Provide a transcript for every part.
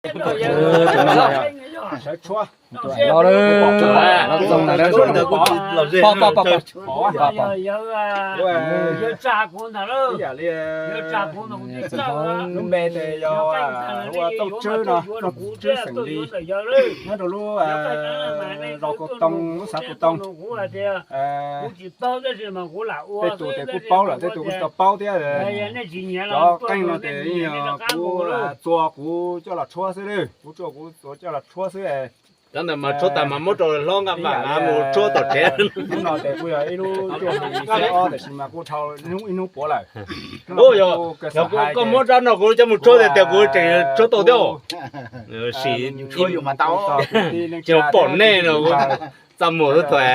Sawv tshuab. Los lawm, los txog ntawm lawm. Pom, pom, pom, pom. Ib yam li lub npe ces yog hu ua Tauj Tswb no, Tauj Tswb xeem Lis, nyob rau lub zos Kaus Too, lub xav Kaus Too. Tej tus ces kuj paub lawm, tej tus kuj tsis tau paub thiab. Cov qeej no ces yeej yog kuv txua kuv coj los tshuab xwb, kuv txua kuv txua coj los tshuab xwb. Cov ntawd mas tshuab tas mas muab rau hlob Nkaj Vam mus tshuab tom tsev. Lub no ces kuj yog ib lub cuaj hlis xyoo ob, tiam sis mas kuj dhau ib hnub puav lawm. Yog koj muab rab no kuv coj mus tshuab tiag tiag kuv tseem tshuab tau thiab. Sim, tsis pom nej no, txaj muag xwb thaum.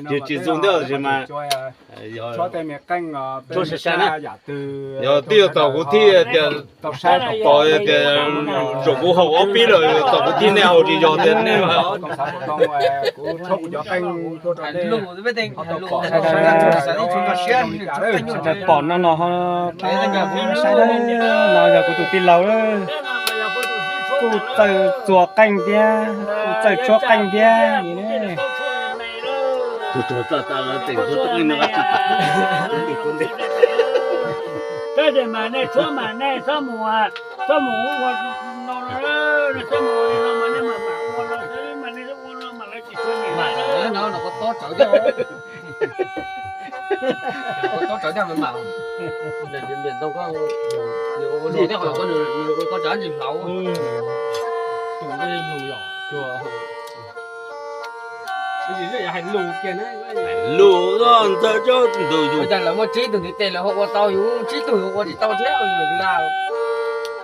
Tsis tsis zoo thiab mas. Tshuab tej me qeej tshuab sai sai na. Yog twb yog tom kuv thij tias tau saib tom tias zaum kuv haus ob peb lawm, tom kuv thij nej haus tsis yog tias nej. Pom no no, no yog kuv tus tij laug, kuj txawj txua qeej thiab, kuj txawj tshuab qeej thiab. Tab sis mas nej tshuab mas nej txhob mus, txhob mus ua no, txhob mus ua no mas nej mam mam ua no xwb mas nej ua no mas lawv tsis tshua nyiam no. Lus ntxawg coj ntug yus. Cas lawv muaj tsib tug ntiv tes lawv ho ua tau, yus tsib tug yus ua tsis tau thiab.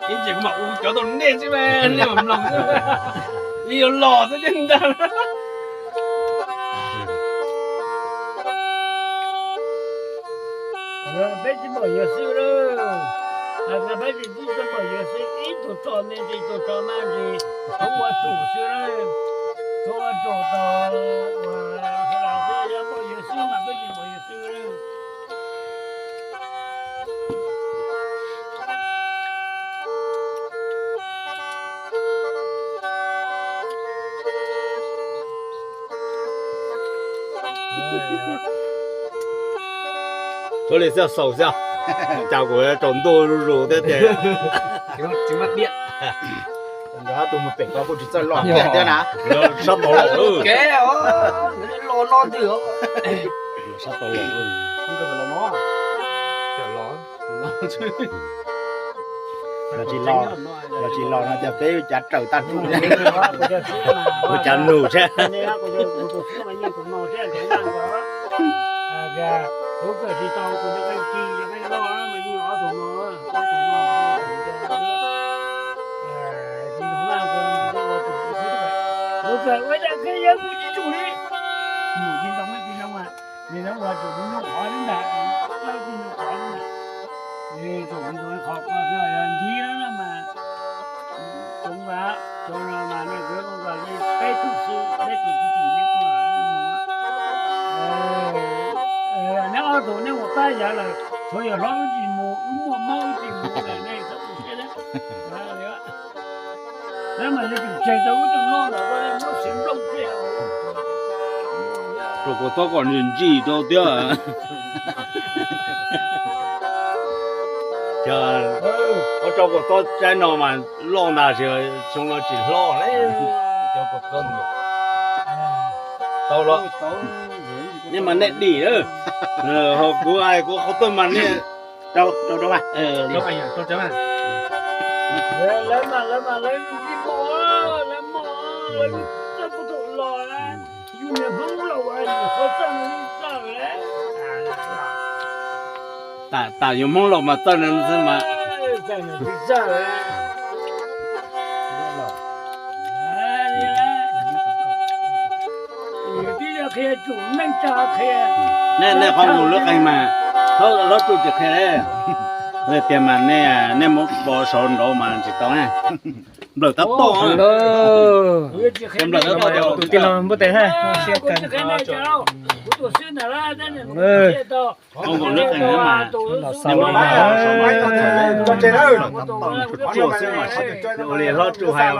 Ib ntsis kuv mam ua cov tau nej xwb, nej mam mloog xwb, yuav los xwb thiab ntag. Peb tsis npaum yawg xwb lawm, peb tsis npaum yawg xwb, ib tug tso me ntsis, tus tso mas ntsis, tub ua tsum xwb lawm, tub ua tsum tau, ua xwb, npaum yawg xwb mas peb tsis npaum yawg xwb lawm. Tshuab li xwb xaus xwb, cas kuv tsaus ntuj zuj zus thiab tias. Tsis muaj diam. Nrog ob tug mus pem ko kuj tsis txawj los tiag tiag na. Sab tau los, kev los no twg, sab tau los, los no. Los tsis los, los tsis los no ces peb cav raws tag tsuj, ua cav nug thiab. Neb ob tug neb ua pab yav lawm, tsuav yog hlob wb tsis mus, wb muaj mob wb tsis mus lawm, nej txhob tu siab thiab. Neb mas yog tus tseg tau wb tus noj lawm, muab xiv nplooj tseg. Rau kuv txhob kom nws ntsim rau thiab. Ces ob rau kuv txhob tsaib no mas loj ntag, xyoo no tsis hlob li. Tau los, nej mas nej dim, ho kuv hais kuv qhov tuaj mas nej rau rau mas. Tam yus Hmoob laus mas txawj no xwb mas. Nej, nej qhov mus lub qeeg mas, hlob tsuj tsis qhia li. Tias mas nej, nej muab pov saud nraud mas tsis tau na. Nplawm tab tom, nplawm tab tom. Tus tij laug npua tes hab. Tus xwb ntag, tus xwb mas, tus xwb mas, ua li hlob Tsu hais